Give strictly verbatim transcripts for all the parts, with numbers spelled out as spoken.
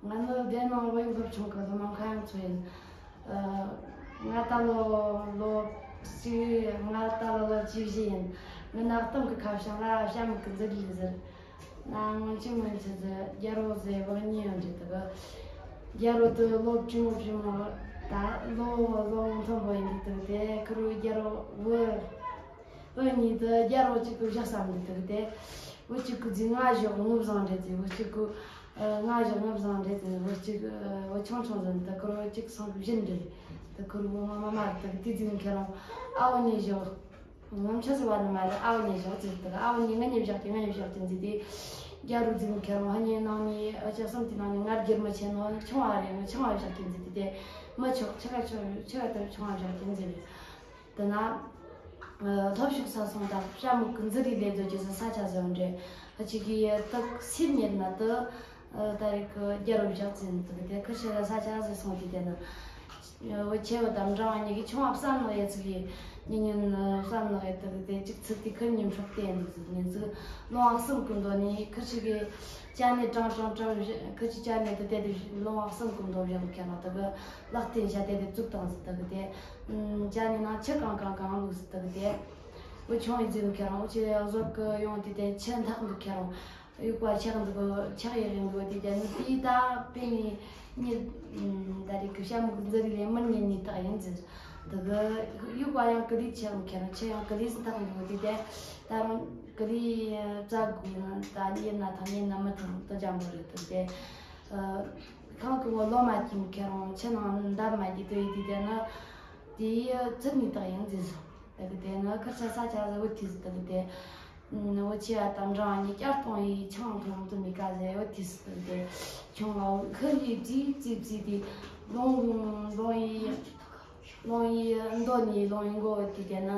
ང་ནི་སྡེ་ནང་བོད་ཡིག་སློབ་ཆུང་གི་སློབ་མ་ཁ་ཡང་ཚོ་ཡིན། ཨ། ང་ད་ལོ་ལོ་གཅིག་ང་ད་ལོ་ལོ་བཅུ་བཞི་ཡིན། ངའི་ནང་གཏམ་གི་ཁ་བྱང་ལ་བྱ་མོ་གི་མཛུབ་རིས་ཟེར། ན་སྔོན་ཆད་སྔོན་ཆད་ཟེར། རྒྱལ་རོ་ཟེར་བ་གཉིས་ཡོད་འདྲ་དུ་གི། རྒྱལ་རོ་དུ་ལོ་བཅུ་མོ་བཅུ་མོ་ད་ལོ་ལོ་མཐོན་པོ་ཡིན་འདྲ་དུ་གི། དེ་ཁུར་རྒྱལ་རོ་བུ། བུ་གཉིས་དུ་རྒྱལ་རོ་གཅིག་གི་བཞག་བསམ་འདྲ་དུ་གི། དེ་བུ་གཅིག་གི་རྫི་ང་བཞག་ངུ་བཟང་འདྲ་རྫི། བུ་གཅིག་གི་ཨ། ང་བཞག་ངུ་བཟང་འདྲ་རྫི། བུ་གཅིག་ཨ། བུ་ཆུང་ཆུང་ཟིག་དུ་ཁུར་བུ་གཅིག་སང་གི་བཞིན་འདྲ། དུ་ཁུར་བུ་མ་མ་མ་དུ་གི་དེ་རྫི་ཁྱེད་རང་ཨ་བོ་ནས་བཞག་ངམ་ཆ་ཟི་བ་ནི་མ་རེད། ཨ་བོ་ནས་བཞག་ཟེར་དུ་གི། ཨ་བོ་ནས་ང་ནས་བཞག་གི། ང་ནས་བཞག་གི་འཛི། དེ་རྒྱལ་རོ་རྫི་ཁྱེད་རང་ཧ་ནས་ནང་ནས་ཨ་ཅག་གསུམ་དེ་ནང་ནས་ང་རྒྱལ་མ་ཆེ་ནོ་ཆུང་བ་རེད། ང་ཆུང་བ་བཞག་གི་འཛི། དེ་དེ་མི་ཆོག་ཆེ་ག་ཆོག་ཆེ་ག་དུ་ཆུང་བ་བཞག་གི་འཛི་རེད། དེ་ན་ཨ། ལྷོ་ཕྱོགས་ས་སོང་དང་བྱ་མོ་གི་མཛུབ་རིས་ལས་རྫོ་རྒྱུ་ཟི་ས་ཆ་ཟི་འདྲེ། ཨ་ཅིག་གི་དག་སེམས་ཉིད་ན་དུ་ཨ། ད་རེས་གི་རྒྱལ་རོ་བཞག་ཟིན་དུ་གི། དེ་ཁུར་ཆེ་ག་ས་ཆ་ཟི་སོང་དུས་དེ་ནི། བུ་ཆེ་བ་དང་འབྲིང་བ་གཉིས་ཀྱིས་ཆུང་བ་བསམ་ནག་ཡེ་ཚིག་གི། ཉིན་ཉིན་བསམ་ནག་ཡེ་དུ་གི། དེ་གཅིག་ཚིག་དེ་ཁུར་ཉིན་འཕྲོག་དེ་ཡིན་འདུག་ཟིན་ནི་ཚིག་ལོང་བ་གསུམ་གི་མདོ་ནས་ཁུར་ཆེ་གི་ཅ་ནེ་ཀྲང་ཀྲང་ཀྲང་ཁུར་ཆེ་ཅ་ནེ་དུ་དེ་དུ་ལོང་བ་གསུམ་གི་མདོ་བཞག་ཁྱེད་རང་དུ་གི། ལག་རྟེན་བྱ་དེ་དེ་བཙུགས་བཏང་ཟིན་དུ་གི། དེ་ཅ་ནེ་ནང་ཆུ་གང་གང་གང་བླུགས་ཟིན་དུ་གི། དེ་བུ་ཆུང་ཡི་རྫི་ཁྱེད་རང་བུ་ཆེ་བཟོ་གི་ཡོང་དུས་དེ་ཆུ་འཐག་འདུག་ཁྱེད་རང་། གཡུག་པ་ཆག་འདུག་གི། ཆག་ཡི་རིང་གི་དེ་དེ་ནི་དེ་ད་དཔེ་ནི་ཉིད་ད་རེས་གི་བྱ་མོ་གི་མཛུབ་རིས་ལས་མི་ཉན་ནི་དག་ཡིན་ཟེར། དུ་གི་གཡུག་པ་ཡང་ཀི་ལི་ཆག་ཁྱེད་རང་ཆུ་ཡང་ཀི་ལི་ཟིན་འཐག་འདུག་དེ་དེ་ད་རུང་ཀི་ལི་རྩ་དགོས་ན་ད་ཉན་ན་ཐང་ཉན་ན་མི་ཐང་དུ་འཇམ་པོ་རེད། དུ་དེ་ཨ། ཁང་གི་ངོ་ལོ་མ་གྱིམ་ཁྱེད་རང་ཆུ་ནང་འདབ་མ་གྱི་དུ་ཡི་དེ་དེ་ནི་དེ་ཡི་ཚུལ་ནི་དག་ཡིན་ཟེར། དུ་གི་དེ་ནི་ཁུར་ཆ་ས་ཆ་ཟི་བུ་ཐི་ཟི་དུ་གི་དེ། བུ་ཆེ་བ་དང་འབྲིང་བ་གཉིས་བསྐྱར་གཏོང་ཡི་ཆང་འཐུང་དུ་མི་དགའ་ཟེར། བུ་དེས་ཟེར་ཏེ་ཆུང་བ་ཁུར་ཡི་རྩིས་རྩིས་རྩིས་ཏེ་ལོང་ལོང་ཡི་ལོང་ཡི་མདོ་ནས་ལོང་ཡི་མགོ་བོ་དེ་དེ་ནི་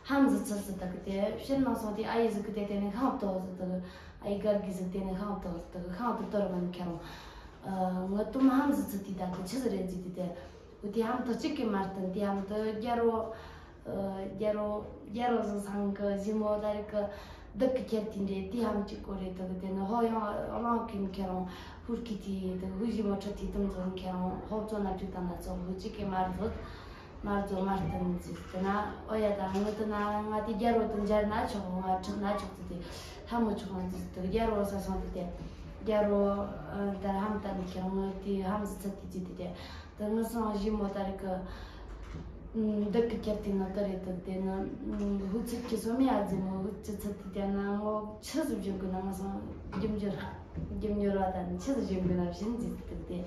ཧམ་ཟི་ཚུལ་ཟི་དག་གི་དེ་ཕྱིར་ནང་སོང་དེ། ཨ་ཡེ་ཟི་གི་དེ་དེ་ནི་ཤིང་ཏོག་ཟི་དག་གི། ཨ་ཡེ་གར་གི་ཟི་དེ་ནི་ཤིང་ཏོག་ཟི་དག་གི། ཤིང་ཏོག་དོར་མིན་ཁྱེད་རང་ངི་དུམ་ཧམ་ཟི་ཚུལ་དེ་དག་གི་ཆི་ཟི་རེད་ཟི་དེ་དེ། འོ་དེ་ཧམ་དུ་གཅིག་གིས་མ་བསྟུན། དེ་ཧམ་དུ་རྒྱལ་རོ། ཨ། རྒྱལ་རོ། རྒྱལ་རོ་ཟི་སང་གི་གཞི་མོ་ད་རེས་གི་སྡུག་གི་ཁྱེར་དེ་འདྲེ་དེ་ཧམ་གཅིག་གོ་རེད་དུ་གི། དེ་ནི་ཧོ་ཡང་གླང་གིན་ཁྱེད་རང་ཧུར་གི་དེ་དུ་ཧུ་གཞི་མོ་ཁྲི་དེ་དུམ་ཟོ་ཁྱེད་རང་ཧོ་བཙོ་ན་བཅུག་དང་ན་ཚོགས་ཧུ་གཅིག་གིས་མར་ཟོ་མར་ཟོ་མར་བསྟན་ཟི། དེ་ན་ཨོ་ཡ་ད་ངི་དུ་ན་ང་དེ་རྒྱལ་རོ་དུ་འཇར་ན་ཆོག་ང་ཁྲིད་ན་ཆོག་ཟི་དེ་ལྷ་མོ་ཆོག་ང་ཟི་དུ་རྒྱལ་རོ་ས་སང་དེ་དེ་རྒྱལ་རོ། ཨ། ད་ཧམ་ད་ནི་ཁྱེད་རང་ངི་དེ་ཧམ་ཟི་ཚུལ་དེ་ཟི་དེ་དེ། དེ་ངི་སང་གཞི་མོ་ད་རེས་གི། ཨུམ། འདི་གི་ཁྱེར་དེ་ནི་དེ་རེད་དུ། དེ་ནི་ཧུ་ཚུལ་གི་སོ་མི་ཨ་ཟི་མོ་ཧུ་ཚུལ་ཚུལ་དེ་དེ་ནི་ངོ་ཆི་ཟི་བཞིན་གི་ན་ངི་སང་རྒྱུ་འགྱུར་རྒྱུ་འགྱུར་བ་དང་ཆི་ཟི་བཞིན་གི་ན་བཞིན་ཟི་དུ་དེ།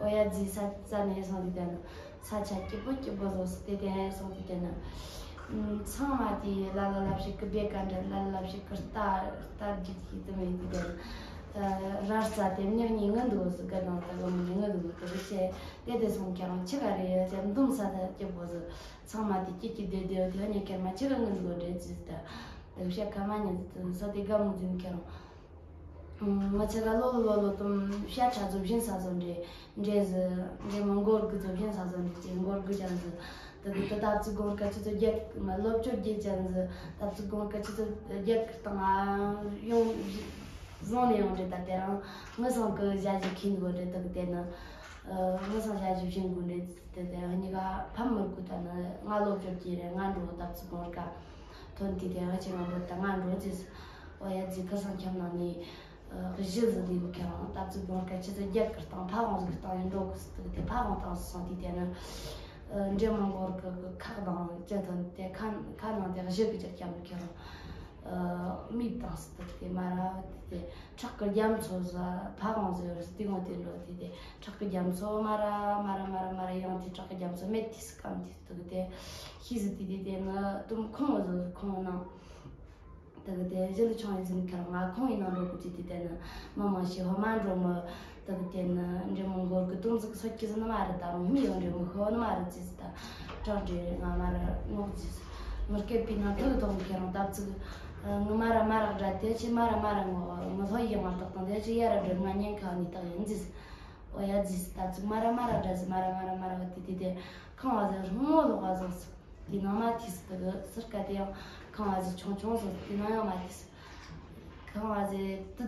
ཨོ་ཡ་ཟི་ས་ས་ནས་སོང་དེ་དེ་ནི་ས་ཆ་སྐྱིད་པོ་སྐྱིད་པོ་བཟོ་སི་དེ་དེ་སོང་དེ་དེ་ནི། ཚང་མ་དེ་ལ་ལ་ལ་ཞིག་གི་བེ་ཀ་འདྲ་ལ་ལ་ལ་ཞིག་གི་རྟ་རྟ་རྒྱུག་གི་དུ་མེད་དེ་དེ་ནི། ར་རྩ་དེ་མྱི་གཉིས་ངུ་འདུག་ཟི་ག་དང་ད་ག་མི་ངུ་འདུག་དེ་བྱས་དེ་དེ་སོང་ཁྱེད་རང་ཆི་ག་རེད་ཡ་དེ་འདུམ་ས་ད་སྐྱིད་པོ་ཟི། ཚང་མ་དེ་སྐྱིད་སྐྱིད་བདེ་བདེ་དེ་ཧ་ཉེ་ཁྱེད་མ་ཆི་ག་ངུ་འདུག་འདྲེ་ཟི་ད། དེ་བྱས་ཁ་མ་ཉེ་ཟི་དེ་ས་དེ་ག་མུ་ཟིན་ཁྱེད་རང་། ང་ཆ་ག་ལོ་ལོ་ལོ་དུམ་ཤ་ཁྲ་ཟོ་བཞིན་ས་ཟོ་འདྲེ་འདྲེ་ཟི་འདྲེ་མོ་མགོར་གི་ཟོ་བཞིན་ས་ཟོ་འདྲེ་ཅེ་མགོར་གི་ཅན་ཟི། དེ་གི་དེ་ད་བཙུགས་གོང་ཀ་ཆུ་ཚོད་བརྒྱད་མ་སློབ་སྦྱོང་བརྒྱད་ཅན་ཟི། ད་བཙུགས་གོང་ཀ་ཆུ་ཚོད་བརྒྱད་གི་སྟེང་ང་ཡོང་བཟུང་ནས་ཡོང་འདྲེ། ད་དེ་རང་ངི་སང་གི་ཞ་ཞི་ཁྱིན་གོ་འདྲེ། དེ་གི་དེ་ནི་ངི་སང་ཞ་ཞི་བཞིན་གོ་འདྲེ། དེ་དེ་གཉིས་ཀ་ཕམ་མི་དགོས། ད་ནི་ང་སློབ་སྦྱོང་བརྒྱད་རེད། ང་འགྲོ་ད་བཙུགས་གོང་ཀ་ཐོན་དེ་དེ་ང་ཆེ་ང་འགྲོ་ད་ང་འགྲོ་ཟི། ཨོ་ཡ་ཟི་ཁ་སང་ཁྱམ་ནང་ནས། གཞི་ཟིག་ལས་མི་ཁྱེར་རང་ད་བཙུགས་གོང་ཀ་ཆུ་ཚོད་བརྒྱད་གི་སྟེང་ཕ་ཝང་ཟིག་སྟེང་ཡིན་འགྲོ་གི་ཟི་དུ་དེ་ཕ་ཝང་སྟེང་ཟི་སོང་དུས་དེ་ནི། འདྲེ་མོ་མགོར་གི་ཁག་དང་ཅི་ཐོན་དེ་ཁ་ཁ་ནང་དེ་གཞི་གི་ཅག་ཀྱང་མི་ཁྱེར་རང་། མིག་དང་ཟི་དུ་དེ་མ་ར་དེ་དེ་ཁྲག་གི་རྒྱ་མཚོ་ཟ་ཕ་ཝང་ཟི་ཡོད་ཟི་དེ་ངོ་དེ་འགྲོ་དེ་དེ་ཁྲག་གི་རྒྱ་མཚོ་མ་ར་མ་ར་མ་ར་མ་ར་ཡང་དེ་ཁྲག་གི་རྒྱ་མཚོ་མེད་དེ་ཟི་ཀམ་དེ་ཟི་དུ་དེ་ཤི་ཟི་དེ་དེ་དེ་ནི་དུམ་ཁོང་ཟི་ཁོང་ནང་། དེ་གི་དེ་གཞི་ལ་ཆུང་ཡིན་ཟིན་ཁར་ང་ཁོང་ཡིན་ན་འགྲོ་གི་ཅི་དེ་དེ་ནི་མི་མང་ཞིག་ཧོ་མ་འགྲོ་མི། དེ་གི་དེ་ནི་འདྲེ་མོ་མགོར་གི་དུང་ཟིག་སོད་ཀྱི་ཟི་ནི་མ་རེད། ད་རུང་མི་ཡོང་འདྲེ་མོ་ཤོ་ནི་མ་རེད་ཅི་ཟི་ད་གྲང་འདྲེ་ང་མ་ར་ངོག་ཅི་ཟི་ངི་སྐད་པའི་ནང་དེ་གི་དོག་མི་ཁྱེར་རང་ད་བཙུགས་ངི་མ་ར་མ་ར་དྲ་དེ་ཆི་མ་ར་མ་ར་ངོག་ངི་ལྷོ་ཡི་ང་བཏགས་དང་དེ་ཆི་ཡ་ར་འདྲེ་ང་ཉན་ཁ་ནི་དག་ཡིན་ཅི་ཟི། ཨོ་ཡ་ཅི་ཟི་ད་བཙུགས་མ་ར་མ་ར་དྲ་ཟི་མ་ར་མ་ར་མ་ར་བ་དེ་དེ་དེ་ཁང་བ་ཟི་རུང་ངོ་ལོག་བ་ཟོ་ཟི། དེ་ནང་མ་ཐིས་དེ་གི་སིར་ཀ་དེ་ཡང་ཁང་བ་ཟི་ཆུང་ཆུང་ཟིག་དེ་ནང་ཡང་མ་ཐིས། ཁང་བ་ཟི་དུ་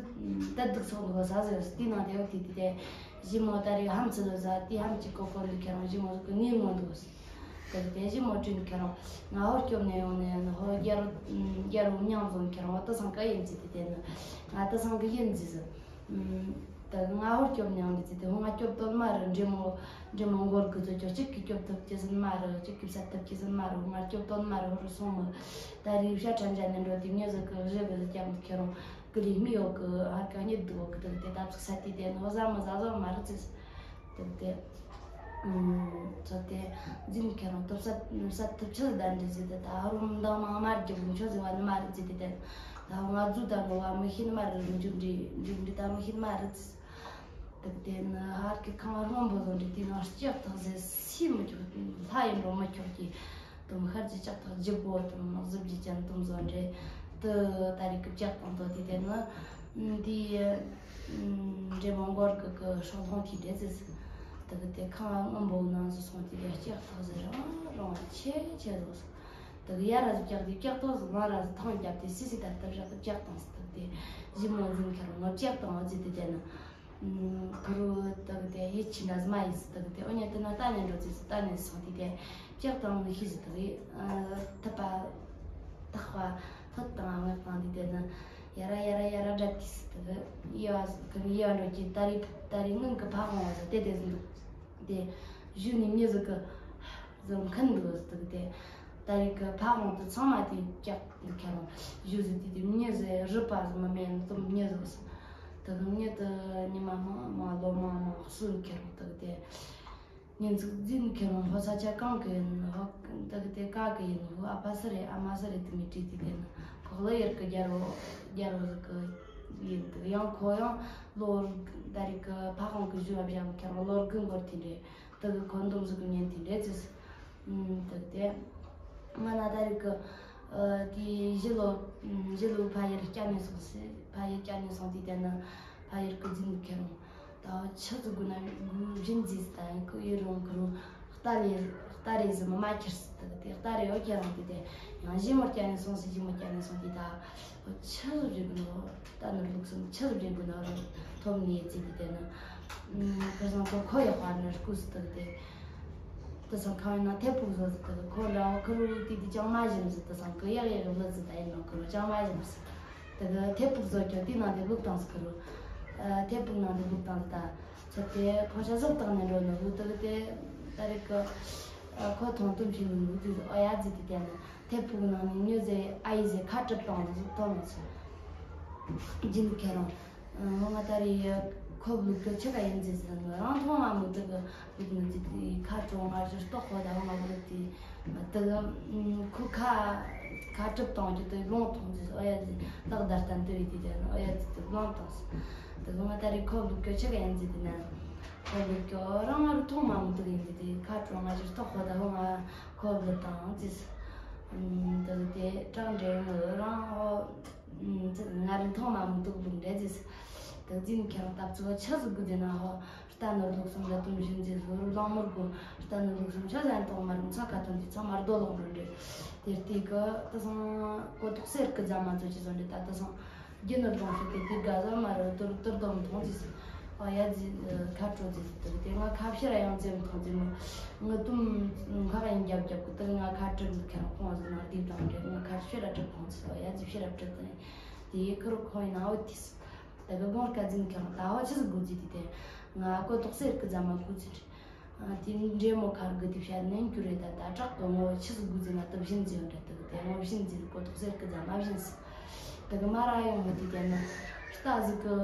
དུ་དུག་ཚོགས་འདུག་ས་ཟིག་དེ་ནང་དེ་བ་དེ་དེ་དེ་ ཞི་མོ་ད་རེས་ཧམ་ཚུ་ལ་ཟ་དེ་ཧམ་གྱི་གོ་གོ་འདུག་ཁྱེད་རང་། ཞི་མོ་ཟིག་གི་ངའི་ངོ་འདུག་ཟེར། དེ་གི་དེ་ཞི་མོ་དྲིན་ཁྱེད་རང་ང་ཧོར་སྐྱོབ་ནས་ཡོང་ནས་ཧོ་རྒྱལ་རྒྱལ་བོ་མྱང་བཟུང་ཁྱེད་རང་བ་དེ་སང་གི་ཡིན་ཟེར། དེ་དེ་ནི་ང་དེ་སང་གི་ཡིན་ཟེར་ཟེར། ད་ང་ཧོར་སྐྱོབ་ནས་ཡོང་ནས་ཟེར། དེ་ཧོ་ང་སྐྱོབ་དོན་མ་རེད། འདྲེ་མོ་འདྲེ་མོ་མགོ་དགུ་ཚོ་ཁྱོད་གཅིག་གིས་སྐྱོབ་ཐུབ་ཀྱི་ཟིན་མ་རེད། གཅིག་གིས་བསད་ཐུབ་ཀྱི་ཟིན་མ་རེད། ང་སྐྱོབ་དོན་མ་རེད། ཧོར་སོང་མི་ད་རེས་བྱ་ཁྲ་འཇལ་ནས་འགྲོ་དུས་མྱི་ཟིག་གི་གཞི་གི་ཟིག་ཀྱང་ཁྱེད་རང་། ཀི་ལི་མི་ཡོད་གི། ཧར་ཀ་ཉིད་དུ་གི་དུ་དེ་ད་ཚིག་ས་དེ་དེ་ནོ་ཟ་མི་ཟ་ཟ་མ་རེད་ཟེར། དུ་དེ་ཚོ་དེ་འཛིན་ཁྱེད་རང་ཐོབ་ས་ནུབ་ས་ཐུབ་ཆུ་ཟླ་འདྲི་ཟེར། དེ་ད་རུམ་མདང་མང་མ་རྒྱབ་ལུང་ཆོ་ཟེར་བ་ནི་མ་རེད་ཟེར། དེ་དེ་ད་ང་རྫུ་ད་ནོ་བ་མི་ཤེས་ནི་མ་རེད། མཇུག་འདྲི་མཇུག་འདྲི་ད་མི་ཤེས་ནི་མ་རེད་ཟེར། དུ་དེ་ནི་ཧར་ཀི་ཁང་བ་སྔོན་པོ་ཟོ་འདྲི་དེ་ནང་ལྕགས་ཐག་ཟེར་སི་མི་ཆོག་ལྷ་ཡིན་འགྲོ་མི་ཆོག་གི། དུམ་ཤར་གྱི་ལྕགས་ཐག་ལྗིད་པོ་དུམ་གཟི་བརྗིད་ཅན་དུམ་བཟོ་འདྲེ། དུ་ད་རེས་ཀྱི་ལྕགས་དང་དོ་དེ་དེ་ནི་འདི་འདྲེ་མོ་མགོར་གི་གི་སྲོག་ལྷུང་དེ་འདྲེ་ཟེར། དུ་གི་དེ་ཁང་སྔོན་པོ་ནང་ཟི་སོང་དེ་ལས་ལྕགས་ཐག་ཟེར་རང་རང་ཆེ་ཆེ་བཟོ་སོང་། དུ་གི་ཡ་ར་ཟི་ལྕགས་དེ་ལྕགས་ཐོག་ཟི་ང་ར་ཟི་ཐང་རྒྱབ་དེ་སི་སི་ད་ལྟར་བཞག་གི་ལྕགས་དང་ཟི། དུ་དེ་ཞི་མོ་འཛིན་ཁྱེད་རང་ལྕགས་དང་ཨོ་ཟི་དེ་དེ་ནི། ཁུ་རུ་དག་དེ་ཡིད་ཆེས་འདྲ་ཟི་མ་ཡིན་སི་དག་དེ། འོ་ཉེ་དེ་ན་ལྟ་ནས་འགྲོ་ཙི་སི་ལྟ་ནས་སོང་དེ་དེ་ལྕགས་དང་མི་ཤེས་སི་དག་ཡིན། ཐུབ་པ་ཐག་པ་ཐོད་དང་ངག་དང་དེ་དེ་ནི་ཡ་ར་ཡ་ར་ཡ་ར་འདྲ་དེ་སི་དག་ཡེ་བ་གི་ཡེ་བ་འགྲོ་གི། ད་རེས་ད་རེས་སྔོན་གི་ཕ་ཁོང་བ་ཟི་དེ་དེ་ཟི་འདུག་དེ་གཞུག་ནས་མྱི་ཟི་གི་ཟི་མཁན་འདུག་སི་དག་དེ། ད་རེས་ཀྱི་ཕ་ཁོང་དུ་ཚང་མ་དེ་ཀྱག་འདུག་ཁྱེད་རང་བཞུགས་ཟིག་དེ་དེ་མྱི་ཟེ་རི་པ་ཟི་མི་མེད་ནི་དུམ་མྱི་ཟིག་སི། དེ་གི་མྱི་དེ་ཉི་མ་མང་མང་ལོ་མང་མང་གསོན་ཁྱེད་རང་དེ་གི་དེ་ཉིན་ཟིག་འཛིན་ཁྱེད་རང་ཧོ་ས་ཆ་གང་གི་ཡིན་ཧོ་དེ་གི་དེ་ག་གི་ཡིན་ཧོ་ཨ་ཕ་སི་རེད་ཨ་མ་སི་རེད་དེ་མི་དྲིས་དེ་དེ་ནི་ཁོག་ལ་ཡར་གི་རྒྱལ་བོ་རྒྱལ་བོ་ཟིག་གི་ཡིན་དེ་ཡང་ཁོ་ཡང་ལོ་ད་རེས་ཀྱི་ཕ་ཁོང་གི་བཞུགས་བཞག་ཁྱེད་རང་ལོ་དགུ་འགོར་དེ་འདྲས། དེ་གི་ཁོ་འདུམ་ཟིག་གི་ཉན་དེ་འདྲས་ཟིག་སི། དེ་དེ་ང་ན་ད་རེས་ཀྱི་དེ་གཞི་ལོ་གཞི་ལོ་ཕ་ཡུལ་སྐྱ་ནས་སོང་སི། ཕ་ཡུལ་སྐྱ་ནས་སོང་དེ་དེ་ནི་ཕ་ཡུལ་གི་འཛིན་ཁྱེད་རང་ད་ཆི་ཟིག་དགོས་ན་དགོས་བཞིན་ཟིག་སི། ད་ཡིན་ཁོ་ཡུལ་རང་ཁོ་རང་རྟ་ལས་རྟ་རེ་ཟི་མི་མ་ཁྱེར་སི། དེ་གི་དེ་རྟ་རེ་ཡོད་ཁྱེད་རང་དེ་དེ་ཡང་གཞི་མོ་སྐྱ་ནས་སོང་སི། གཞི་མོ་སྐྱ་ནས་སོང་དེ་ད་ཆི་ཟིག་རེད་གི་ནོ། རྟ་ནོར་ལུག་གསུམ་ཆི་ཟིག་རེད་གི་ནོ་རང་ཐོབ་ནས་ཡེ་ཙི་དེ་དེ་ནི་ཁར་སང་ཁོ་ཁོ་ཡག་པ་ནི་སྐུ་སི། དེ་གི་དེ་དེ་སང་ཁང་ཡིན་ན་ཐེ་ཕུག་བཟོ་ཟི། དེ་གི་ཁོ་འདྲ་བོ་ཁུ་རུ་དེ་དེ་ཅང་མ་བཞིན་ཟི། དེ་སང་ཁོ་ཡག་ཡག་གི་ལི་ཟི་ད་ཡིན་ནོ་ཁུ་རུ་ཅང་མ་བཞིན་ཟི། དེ་གི་ཐེ་ཕུག་བཟོ་ཁྱོད་དེ་ནང་དེ་ལུག་བཏང་སི་ཁུ་རུ། ཐེ་ཕུག་ནང་དེ་ལུག་བཏང་ཟི་ད། ཚེ་དེ་ཕོ་ཤ་ཟོག་བཏང་ནས་འགྲོ་ནོ་ལུག་དེ་གི་དེ་ད་རེས་ཀྱི་ཁོ་ཐོང་དུམ་ཞིག་ནི་ལུག་དེ་ཟི་ཨོ་ཡ་ཟི་དེ་དེ་ནི། ཐེ་ཕུག་ནང་ནས་མྱི་ཟེ་ཨ་ཡེ་ཟེ་ཁ་གྲུབ་བཏང་ནས་ཟི་ཐོན་ནས་ཟི། འཛིན་ཁྱེད་རང་། ང་ད་རེས་ཁོ་ལུག་གི་ཆི་ག་ཡིན་ཟི་ཟི་ནི་རང་མཐོང་མ་མི་དེ་གི་ལུག་ནི་ཟི་དེ་ཁ་གྲོ་ང་ཞིག་ལྟོགས་ཁོ་ད་ང་ལུག་དེ་དེ་གི་ཁོ་ཁ་ཁ་གྲུབ་བཏང་རྒྱུ་དེ་ལོང་ཐོང་ཟི་ཟི་ཨོ་ཡ་ཟི་ལག་བརྡ་སྟན་དེ་བས་དེ་དེ་ནི་ཨོ་ཡ་ཟི་དེ་ལོང་ཐོང་ཟི། དེ་གི་ང་ད་རེས་ཁོ་ལུག་གི་ཆི་ག་ཡིན་ཟི་དེ་ན་ཁོ་ལུག་གི་རང་ང་རུ་མཐོང་མ་མི་དེ་གི་ཡིན་ཟི་དེ་ཁ་གྲོ་ང་ཞིག་ལྟོགས་ཁོ་ད་ང་ཁོ་ལུག་བཏང་ཟི་ཟི། དེ་གི་དེ་གྲངས་འདྲེ་ངོ་རང་ཧོ། ང་རི་མཐོང་མ་མི་འདུག་ལུག་འདྲེ་ཟེར། དེ་འཛིན་ཁྱེད་རང་སྟབས་ཚོ་ཆི་ཟིག་དགོས་ཟེར་ན་ཧོ། རྟ་ནོར་ལུག་གསུམ་ལ་དུམ་བཞིན་ཟེར་ཟོ་རུ་གླང་མོར་དགོས། རྟ་ནོར་ལུག་གསུམ་ཆ་ཟན་གཏོང་མ་རུང་ཚ་ཁ་ཐོན་དུས་ཚང་མ་རྡོ་ལོག་འགྲོ་འདྲེ། དེ་ལྟའི་གི་དེ་སང་གོ་ཐོག་གསེར་གི་རྫ་མ་ཚོ་ཆི་ཟོ་འདྲེ། ད་དེ་སང་རྒྱུ་ནོར་གཏོང་ཤོག་དེ་དེ་དགའ་ཟ་མ་རུ་དུར་དུར་དོམ་མཐོང་ཟེར། ཨ་ཡ་ཟི་ཁ་དྲོ་ཟི་དེ་དེ་ང་ཁ་ཕྱིར་ཡང་ཙེ་མཐོང་ཟི་མོ། ང་དུམ་ཁ་ཡིན་རྒྱབ་རྒྱབ་གི་དེ་ང་ཁ་དྲོ་ཟི་ཁྱེད་རང་ཁོང་ཟི་ན་དེ་དང་འདྲེ་ང་ཁ་ཕྱིར་དྲོ་ཁོང་ཟི་ཨ་ཡ་ཟི་ཕྱིར་དྲོ་དེ། དེ་ཡི་ཁུ་རུ་ཁོང་ཡིན་ཨོ་ཏིས། དེ་གི་དགོང་སྐལ་འཛིན་ཁྱེད་རང་ད་ཧོ་ཆི་ཟིག་དགོས་ཟེར་དེ་དེ། ང་གོ་ཐོག་གསེར་གི་རྫ་མ་དགོས་ཟེར། དེ་འདྲེ་མོ་ཁར་དགོས་དེ་བཤད་ནས་འགྱུར་རེད། ད་ད་དྲག་གི་ངོ་ཆི་ཟིག་དགོས་ཟེར་ན་དེ་བཞིན་ཟེར་འདྲ། དེ་གི་དེ་ངོ་བཞིན་ཟེར་གོ་ཐོག་གསེར་གི་རྫ་མ་བཞིན་ཟེར། དེ་གི་མ་ར་ཡོང་གི་དེ་དེ་ནི། རྟ་ཟིག་གི་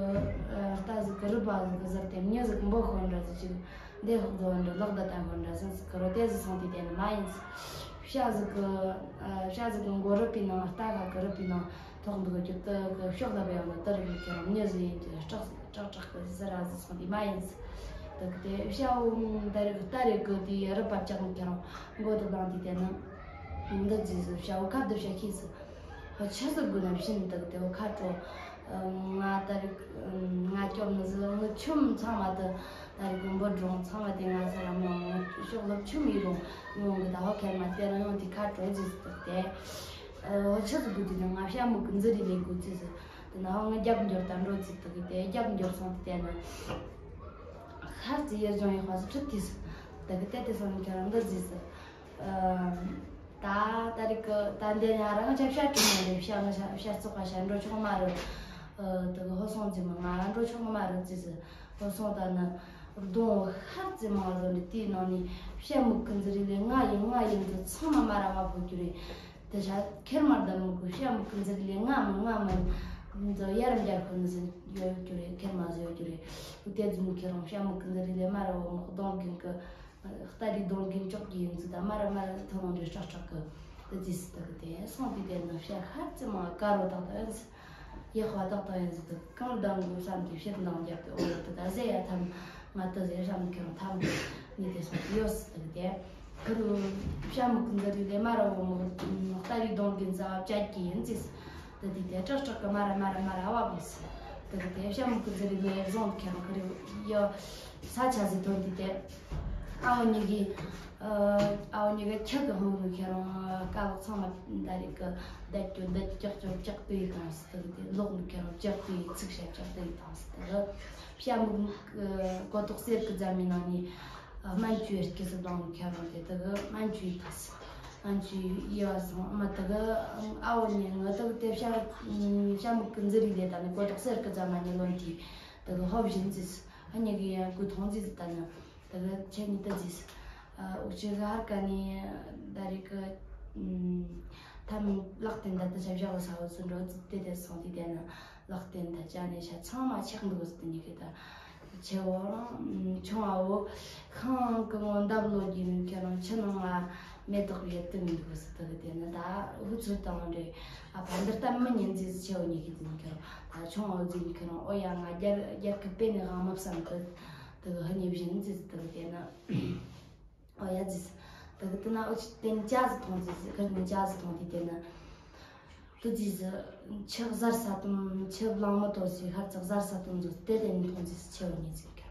རྟ་ཟིག་གི་རུ་པ་ཟིག་གི་ཟུར་དེ་མྱི་ཟིག་འབོ་ཤོར་འདྲ་ཟིག་ཅིག་འདེ་ཧོག་རྫོ་འདྲ་ལག་ད་ད་ཤོར་འདྲ་ཟིག་ཟིག་གི་རོ་དེ་ཟིག་སོང་དེ་དེ་ནི་མ་ཡིན་ཟེར། བྱ་ཟིག་གི་བྱ་ཟིག་གི་མགོ་རུ་པའི་ནང་རྟ་ཁ་གི་རུ་པའི་ནང་ཐོག་འདུག་རྒྱུ་དེ་གི་ཕྱོགས་ལ་བས་ཡང་ན་དེ་རུ་ཁྱེད་རང་མྱི་ཟིག་ཡིན་གྱི་སྐྲག་སྐྲག་སྐྲག་གི་ཟི་ར་ཟིག་སོང་དེ་མ་ཡིན་ཟེར། དེ་གི་དེ་བྱ་བོ་ད་རེ་གི་ད་རེ་གི་དེ་རུ་པ་བཅག་ནི་ཁྱེད་རང་མགོ་དེ་བླངས་དེ་དེ་ནི་འདི་ཟིག་ཟིག་བྱ་བོ་ཁ་བདེ་བྱ་ཤེས་ཟིག་ཧོ་ཆི་ཟིག་དགོས་ན་བྱིན་དག་དེ་བོ་ཁ་དྲོ། ང་ད་རིག་ང་སྐྱོབ་ནི་ཟིག་ངི་ཆུམ་ཚང་མ་དེ་ད་རིག་གི་འབུ་སྒྲོང་ཚང་མ་དེ་ང་ས་ར་མི་ལོང་། ཤོག་ལོབ་ཆུམ་ཡིན་རུང་ངོ་གི་ད་ཧོ་ཁེར་མ་དེ་ར་ཡོང་དེ་ཁ་དྲོ་ཟིག་དག་དེ། ཧོ་ཆི་ཟིག་དགོས་དེ་ང་བྱ་མུ་གི་འཛི་རི་ལས་དགོས་ཟིག་ཟིག་དེ་ན་ཧོ་ང་རྒྱབ་འགྱོར་ད་འགྲོ་ཟིག་དག་དེ་རྒྱབ་འགྱོར་སོང་དེ་དེ་ན། ཧར་ཙི་ཡེ་ལྗོངས་ཡེ་ཧྥ་ཟི་ཁྲིད་དེས། དེ་གི་དེ་དེ་སང་ཁྱེད་རང་འདི་ཟིག་ཟེར། ཨ། ད་ད་རེས་ཀྱི་ད་འདི་ང་རང་ཅག་བཤད་ཀྱི་མ་རེད། བཤད་ང་བཤད་བཤད་ཚོགས་པ་བཤད་འགྲོ་ཆོག་མ་རེད། ཨ། དེ་གི་ཧོ་སོང་ཙི་མ་ང་འགྲོ་ཆོག་མ་རེད་ཟེར་ཟེར། ཧོ་སོང་ད་ནི་གདོང་ཧར་ཙི་མ་ལོ་ནི་དེའི་ནང་ནས་བཤད་མུ་གི་འཛི་རི་ལས་ང་ཡིན་ང་ཡིན་ཟེར། ཚང་མ་མ་ར་བ་ཕོ་རྒྱུ་རེད། དེ་ཆ་ཁེར་མ་བདམ་མུ་གི་བཤད་མུ་གི་འཛི་རི་ལས་ང་མི་ང་མི་འཛི་ཡར་འབྱར་ཁོ་ནི་ཟེར་ཡོད་རྒྱུ་རེད། ཁེར་མ་ཟེར་ཡོད་རྒྱུ་རེད། འུ་དེ་ཟིན་ཁྱེད་རང་བཤད་མུ་གི་འཛི་རི་ལས་མ་ར་བ་མོ་གདོང་གིན་གི། ལྟ་རི་གདོང་གིན་ཅོག་གི་ཡིན་ཚུལ་དང་མ་ར་མ་ར་ཐོ་རངས་རི་སྲག་སྲག་གི། དེ་ཙི་སི་དག་དེ་སོང་དུས་དེ་ནི་བཤད་ཧར་ཙི་མ་དཀར་རོ་དག་དག་ཡིན་ཟེར། ཡག་པ་དག་དག་ཡིན་ཟེར། དེ་གང་འདང་དགོས་བསམ་གི་བཤད་འདང་རྒྱབ་སྟེ། འོ་དེ་ད་ཟེར་ཡ་ཐམ་ང་དེ་ཟེར་བསམ་ཁྱེད་རང་ཐམ་གི་ནི་དེ་སོང་དུས་ཡོད་ཟེར། དག་དེ་ཁུ་རུ་བཤད་མུ་གི་འཛི་རི་ལས་མ་ར་བ་མོ་ལྟ་རི་གདོང་གིན་ཟ་བ་བཅད་ཀྱི་ཡིན་ཟེར། དེ་དེ་དེ་སྲག་སྲག་གི་མ་ར་མ་ར་མ་ར་བ་བོ་ཟེར། དེ་དེ་བཤད་མུ་གི་འཛི་རི་ལས་བཟུང་ཁྱེད་རང་ཁུ་རུ་ཡོད། ས་ཆ་ཟིག་ཐོན་དུས་དེ། ཨ་བོ་གཉིས་ཀྱིས། ཨ་བོ་གཉིས་ཀྱིས་ཁྱི་གི་ཧོང་ནུ་ཁྱེད་རང་སྐ་ལག་ཚང་མ་ད་རེས་ཀྱི་བསྡད་རྒྱུ་བསྡད། ཀྱག་ཀྱོག་ཀྱག་དུ་ཡི་བཏང་ཟེར། དེ་ལོག་ནུ་ཁྱེད་རང་ཀྱག་དུ་ཡི་ཚིག་བཤད། ཀྱག་དུ་ཡི་བཏང་ཟེར། དེ་བཤད་མུ་གི་གོ་ཐོག་གསེར་གི་རྫ་མའི་ནང་ནས་སྨན་བཅོས་སྐྱེ་སྲིད་བླངས་ནུ་ཁྱེད་རང་དེ་དེ་གི་སྨན་བཅོས་ཐོག་ཟེར། སྨན་བཅོས་ཡི་བ་སོང་མ། དེ་གི་ཨ་བོ་གཉིས་ངི་དེ་གི་དེ་བཤད་བཤད་མུ་གི་འཛི་རི་ལས་ད་ནི་གོ་ཐོག་གསེར་གི་རྫ་མ་ནས་ལོན་དུས་དེ་གི་ཧོབ་བཞིན་ཟེར། ཨ་གཉིས་ཀྱིས་ཡང་གོ་ཐོང་ཟིག་ཟེར། ད་ནི་དེ་གི་ཁྱེད་གཉིས་དེ་ཟིག་ཟེར། ཨ། འུ་ཅག་གི་ཧར་ཀ་ནས་ད་རེས་ཀྱི་ཐམ་ལག་རྟེན་ད་དེ་ཆ་བཞག་གི་ས་བོ་ཟིག་འགྲོ་ཟིག་དེ་དེ་སོང་དུས་དེ་ནི་ལག་རྟེན་ད་ཅ་ནས་ཆ་ཚང་མ་ཆག་འདུག་ཟེར། དེ་གཉིས་ཀྱིས་ད་ཆེ་བོ་རང་ཆུང་བ་བོ་ཤིང་གི་ངོ་འདབས་ལོ་རྒྱུས་ནི་ཁྱེད་རང་ཆུ་ནང་ང་མེ་ཏོག་ཡེ་དུ་མི་འདུག་ཟེར། དེ་གི་དེ་ནི་ད་ཧུ་ཚུར་བཏང་རེད། ཨ་ཕ་འདི་ལྟ་མི་ཉན་ཟིག་ཟེར། ཆེ་བོ་གཉིས་ཀྱིས་ཟེར་ནི་ཁྱེད་རང་། ད་ཆུང་བ་བོ་ཟེར་ནི་ཁྱེད་རང་། ཨོ་ཡ། ང་རྒྱལ་རྒྱལ་ཁབ་པེ་ནི་གང་མི་བསམ་གི། དེ་གི་ཧི་ནི་བཞིན་ཟིག་ཟེར། དེ་གི་དེ་ནི་ཨོ་ཡ་ཟིག་ཟེར། དེ་གི་དེ་ན་འུ་ཅག་དེ་ནི་ཇ་ཟིག་འཐུང་ཟིག་ཟེར། ཁིར་ནི་ཇ་ཟིག་འཐུང་དུས་དེ་ནི་དེ་ཟིག་ཟེར། ཆུ་གཟར་ས་དུམ་ཆུ་གླང་མི་ཏོ་ཟིག་ཧར་ཙག་གཟར་ས་དུམ་ཟིག་དེ་དེ་ནི་འཐུང་ཟིག་ཟེར། ཆེ་བོ་གཉིས་ཟེར་ནི་ཁྱེད་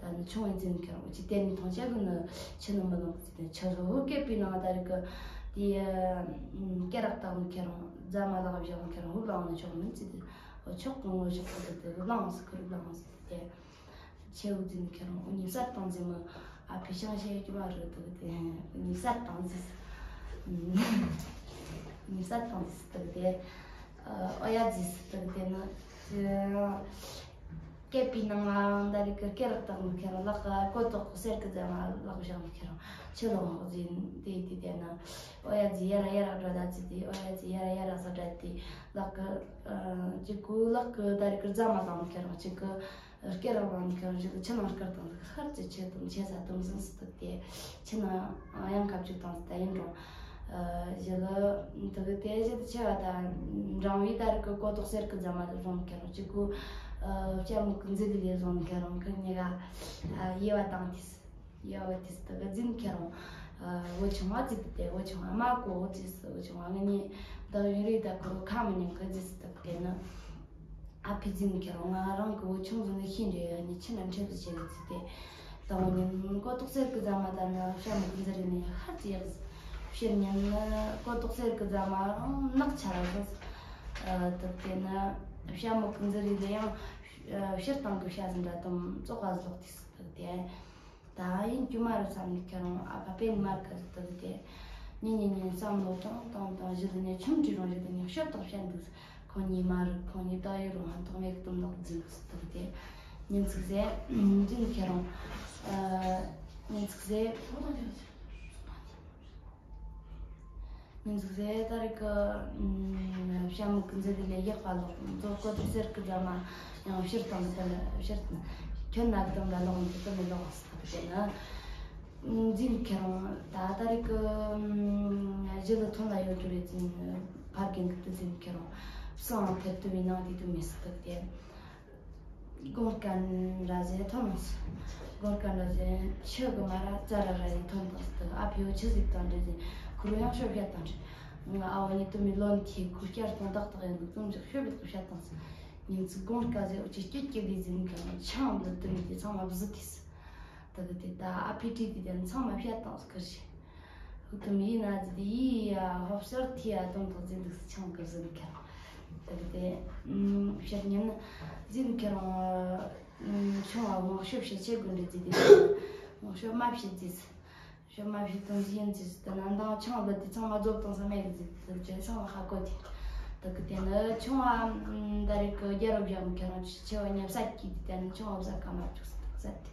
རང་། ད་ནི་ཆུང་བའི་ཟེར་ནི་ཁྱེད་རང་། འུ་ཅག་དེ་ནི་འཐུང་ཆ་གི་ནི་ཆུ་ནི་མི་ནོ་ཟིག་དེ་ཆུ་རོ་ཧུ་སྐེད་པའི་ནང་ད་རེས་ཀྱི་དེ་སྐེ་རགས་བཏགས་ནི་ཁྱེད་རང་། རྫ་མ་ལག་བཞག་ནི་ཁྱེད་རང་ཧུ་ལང་ནི་ཆོག་མིན་ཟིག་དེ། འོ་ཆོག་གི་ངོ་ཆོག་གི་དེ་དེ་ལང་ཟིག་ཁུར་ལང་ཟིག་དེ། ཆེ་བོ་ཟེར་ནི་ཁྱེད་རང་། འུ་གཉིས་བསད་བཏང་ཟིག་མི། ཨ་ཕའི་ཤང་ཤེས་རྒྱུ་མ་རེད་དེ་གི་དེ། འུ་གཉིས་བསད་བཏང་ཟིག་འུ་གཉིས་བསད་བཏང་ཟིག་དེ་གི་དེ། ཨོ་ཡ་ཟིག་དེ་གི་དེ་ནི། སྐེད་པའི་ནང་ང་ད་རེས་ཀྱི་སྐེ་རགས་བཏགས་ནི་ཁྱེད་རང་། ལག་གི་གོ་ཐོག་གསེར་གི་རྫ་མ་ལག་བཞག་ནི་ཁྱེད་རང་། ཆུ་ལོང་ཧོག་ཟིག་དེ་དེ་དེ་ནི། ཨོ་ཡ་ཟིག་ཡ་ར་ཡ་ར་འགྲོ་ད་ཟིག་དེ། ཨོ་ཡ་ཟིག་ཡ་ར་ཡ་ར་ཟ་འདྲ་དེ། ལག་གི་ཨ་གཅིག་གུ་ལག་གི་ད་རེས་ཀྱི་རྫ་མ་བཏང་ནི་ཁྱེད་རང་། གཅིག་གུ་སྐེ་རགས་བཏང་ནི་ཁྱེད་རང་། གཅིག་གུ་ཆུ་ནང་སྐེ་བཏང་ཟིག་ཧར་ཙི་ཆེ་དུམ་ཆེ་ས་དུམ་ཟིག་ཟིག་དེ། ཆུ་ནང་ཡང་ཁ་བཅུག་བཏང་ཟིག་ད་ཡིན་རུང་། ཨ་གཞི་ལ་དེ་གི་དེ་གཞི་དེ་ཆེ་བ་ད་འབྲང་བའི་ད་རེས་ཀྱི་གོ་ཐོག་གསེར་གི་རྫ་མ་དེ་བཟུང་ནི་ཁྱེད་རང་། གཅིག་གུ་ཨ་བྱ་མོ་གི་འཛི་གི་ལས་བཟུང་ནི་ཁྱེད་རང་། ཁི་གཉིས་ཀ་ཨ་དབྱེ་བ་བཏང་དུས། ཡ་བ་དེ་ཟིག་དེ་གི་ཟེར་ནི་ཁྱེད་རང་། ཨ་བུ་ཆུང་བ་ཟིག་དེ་དེ། བུ་ཆུང་བ་མ་གོ་ཟིག་ཟེར། བུ་ཆུང་བ་ང་གཉིས་ད་ཡིན་རེད། ད་ཁོ་རང་ཁ་མི་ཉན་གི་ཟིག་ཟེར། དེ་གི་དེ་ནི་ཨ་ཕས་ཟེར་ནི་ཁྱེད་རང་། ང་རང་གི་བུ་ཆུང་ཟིག་ནི་ཤེས་འདྲེ་ཡ་ནི་ཆི་ན་འཁྲིད་ཟིག་བྱེད་གི་ཟིག་དེ། ད་བུ་ཉིན་གོ་ཐོག་གསེར་གི་རྫ་མ་ད་ནི་བྱ་མོ་གི་འཛི་རི་ནས་ཧར་ཙི་ཡག་ཟིག་ཕྱིར་ཉིན་ནི་གོ་ཐོག་གསེར་གི་རྫ་མ་རང་ནག་ཆ་ར་ཟིག་ཨ་དེ་གི་དེ་ནི་བྱ་མོ་གི་འཛི་རི་ལས་ཡང་ཕྱིར་བཏང་གི་བྱ་ཟིག་འདྲ་དུམ་ཙོག་ག་ཟིག་ལོག་དུས་ཟིག་དེ་གི་དེ། ད་ཡིན་རྒྱུ་མ་རེད་བསམ་ནི་ཁྱེད་རང་། ཨ་ཕ་པེན་མར་ཁ་ཟིག་དེ་གི་དེ། ཉིན་ཉིན་ཉིན་བསམ་བློ་བཏང་བཏང་བཏང་། གཞི་དེ་ནས་ཆུང་དུས་རང་གཞི་དེ་ནས་ཤོབ་ཏོག་བཤད་འདུག་ཁོ་གཉིས་མ་རེད། ཁོ་གཉིས་ད་ཡོད་རུང་ཧན་ཐོག་མེད་གི་དུམ་ནག་འཛིན་འདུག་ཟེར། དེ་གི་དེ་ཉིན་ཚིག་ཟེར་འཛིན་ཁྱེད་རང་། ཨ་ཉིན་ཚིག་ཟེར། ཉིན་ཟུག་ཟེར་ད་རེས་ཀྱི་བྱ་མོ་གི་འཛི་གི་ལས་ཡག་པ་ལོག་མཛོ་ཀོ་ཐུག་གསེར་གི་རྫ་མ་ཡང་ཕྱིར་བཏང་། དེ་ལ་ཕྱིར་ཁྱོད་ན་གི་དམ་ལ་ལོག་འདི་ཀི་མི་ལོག་ཟེར་ཏེ་ན། འཛིན་ཁྱེད་རང་ད་ད་རེས་ཀྱི་གཞི་ལ་ཐོན་ལ་ཡོད་རྒྱུ་རེད། འཛིན་ཕར་རྒན་གི་དུ་འཛིན་ཁྱེད་རང་བསང་ཐེབས་དུ་བའི་ནང་དེ་དུ་མི་སྲིད་དུ་དེ། དགོངས་དཀར་འདྲ་ཟེ་ཐོན་ནས། དགོངས་དཀར་འདྲ་ཟེ་ཆུ་གི་མ་ར་ཙ་ར་ར་ཡིན་ཐོན་དང་ཟེར། ཨ་ཕའི་ཆུ་ཟིག་དང་འདྲ་ཟེ་ཁུ་རུ་ཡང་ཤོབ་བཤད་དང་འདྲ། ང་ཨ་བ་ནི་དུ་མི་ལོན་ཐི་ཁུ་བསྐྱར་གཏོང་ཏག་ཏག་ཡིན་འདུག་ཙམ་ཞིག་ཤོབ་བཤད་དང་བཤད་དང་ཟེ། ཉིན་ཚིག་དགོངས་དཀར་ཟེ་འུ་ཅི་སྐྱིད་སྐྱིད་ལི་ཟིན་གང་ཆང་འདི་དུ་མི་དེ་ཚང་མ་བཟི་དེ་ཟེ། དེ་གི་དེ་ད་ཨ་ཕའི་དྲིས་དེ་དེ་ཚང་མ་བཤད་དང་ཟེ་ཁུར་ཞིག་ཧུ་ཐུམ་ཡིན་ན་ཟི་དེ་ཡི་ཡ་ཧོབ་སར་ཐི་ཡ་དོན་དག་ཟིན་འདུག་ཆང་གི་ཟིན་ཁ། དེ་གི་དེ་ཨུམ་བཤད་ཉིན་ཟིན་ཁ་རང་ ཆུང་བ་དབང་ཤོག་བྱེད་ཆེ་དགོས་འདྲ་ཟེར་དེ། དབང་ཤོག་མ་བྱེད་ཟེར། ཤོག་མ་བྱེད་དང་ཟིན་ཟེར་དེ་ན་འདང་ཆུང་བ་དེ་ཚང་མ་རྫོབ་དང་ས་མེད་ཟེར་དེ་ཅན་སང་ལ་ཧ་གོ་དེ། ད་གི་དེ་ནི་ཆུང་བ་ད་རེས་གི་རྒྱལ་རབས་བཞག་མི་ཁྱེད་རང་ཆེ་བ་ཉབ་ས་གི་དེ་ནི་ཆུང་བ་བཟའ་ག་མ་བཅུག་ཟེར་དེ།